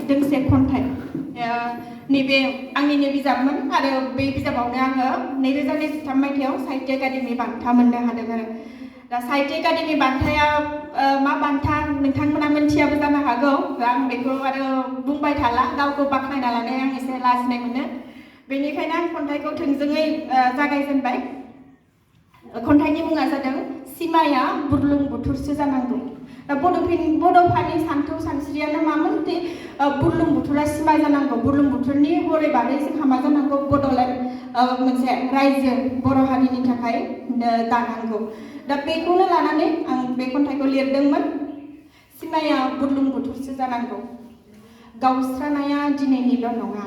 दोंसे खन्थाइ नैबे आंनिनो बिजाबमोन आरो बे बिजाबावनो आङो 2023 मायथाइयाव साहित्य एकाडेमि बान्था मोननो हादों आरो दा साहित्य एकाडेमि बान्थाया मा बान्था नोंथांमोना मिथियाबो जानो हागौ आं बेखौ आरो बुंबाय थाला गावखौ बाख्नायना लानाय आं एसे लाजिनाय मोनो बेनिखायनो आं खन्थाइखौ थोंजोङै जागायजेनबाय खन्थाइनि मुङा जादों सिमाया बुरलुंबुथुरसो जानांगौ दा बड'फानि सान्थौ सानस्रियानो मामोन दे बुरलुंबुथुरा सिमा जानांगौ बुरलुंबुथुरनि हरै बादै जोंहा मा जानांगौ बड'लेण्ड मोनसे रायजो बर' हारिनि थाखाय दानांगौ दा बेखौनो लानानै आं बे खन्थाइखौ लिरदोंमोन सिमाया बुरलुंबुथुरसो जानांगौ गावस्रानाया दिनैनिल' नङा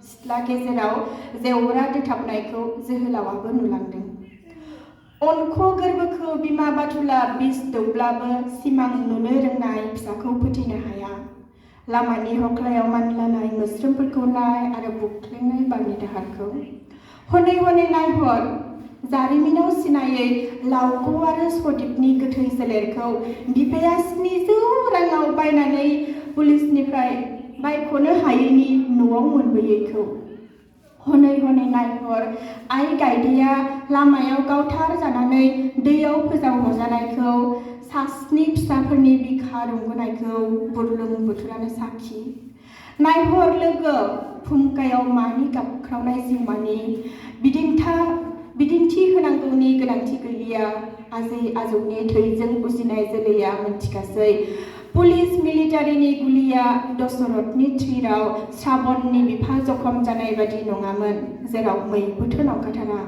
सिथ्ला गेजेराव जेवरा दोथाबनायखौ जोहोलावाबो नुलांदों अनख' गोरबोखौ बिमा बाथुला बिस दौब्लाबो सिमां नुनो रोंनाय फिसाखौ फोथैनो हाया लामानि हख्लायाव मानलानाय मोस्रोमफोरखौ नाय आरो बुख्लेंनाय बारनि दाहारखौ हनै हनै नायहर जारिमिनाव सिनायै लावख' आरो सदिपनि गोथै सोलेरखौ बिफाया 700 राङाव बायनानै पुलिसनिफ्राय बायख'नो हायैनि न'आव मोनबोयैखौ हनै हनै नायहर आइ गायदेया लामायाव गावथार जानानै दैयाव फोजावहरजानायखौ सास्नि फिसाफोरनि बिखा रुंगोनायखौ बुरलुंबुथुरानो साखि नायहर लोगो फुंखायाव मानि गाबख्रावनाय जिउमानि बिदिन्थि होनांगौनि गोनांथि गैलिया आजै आजौनि थैजों उजिनाय जोलैया मोनथिखासै पुलिस मिलिटारिनि गुलिया दशरथनि थ्रिराव श्राबणनि बिफा जखम जानाय बादि नङामोन जेराव मैबोथ' नंखाथारा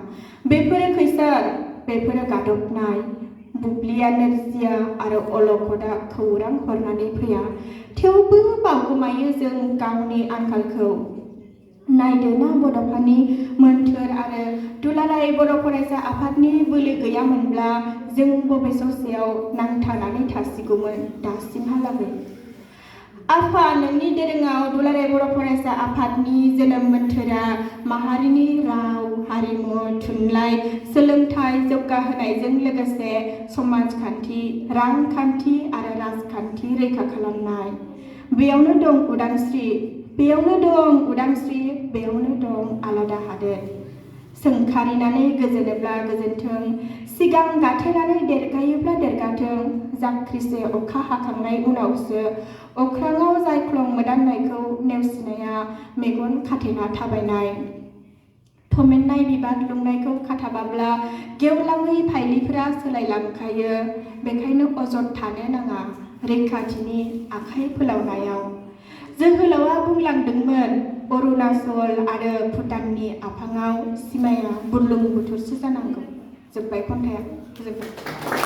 बेफोरो खैसार बेफोरो गादबनाय बुब्लिया नोरजिया आरो अलखदा खौरां हरनानै फैया थेवबो बावगोमायो जों गावनि आंखालखौ नायदोना बड'फानि मोन्थोर आरो दुलाराय बर' फरायसा आफादनि बोलो गैयामोनब्ला जों बबे ससेयाव नांथानानै थासिगौमोन दासिमहालागै आफा नोंनि दोरोङाव दुलाराय बर' फरायसा आफादनि जोनोम मोन्थोरा माहारिनि राव हारिमु थुनलाइ सोलोंथाइ जौगाहोनायजों लोगोसे समाजखान्थि रांखान्थि आरो राजखान्थि रैखा खालामनाय बेयावनो दं उदांस्रि बेयावनो दं आलादा हादोर सोंखारिनानै गोजोनोब्ला गोजोनथों सिगां गाथेनानै देरगायोब्ला देरगाथों जाख्रिसे अखा हाखांनाय उनावसो अख्राङाव जायख्लं मोदाननायखौ नेवसिनाया मेगन खाथेना थाबायनाय थमेन्नाय बिबार लुंनायखौ खाथाबाब्ला गेवलाङै फाइलिफोरा सोलायलांखायो बेखायनो अजद थानो नाङा रैखाथिनि आखाइ फोलावनायाव जोहोलावा बुंलांदोंमोन अरुणाचल आरो भुटाननि आफाङाव सिमाया बुरलुंबुथुरसो जानांगौ जोब्बाय खन्थाइया।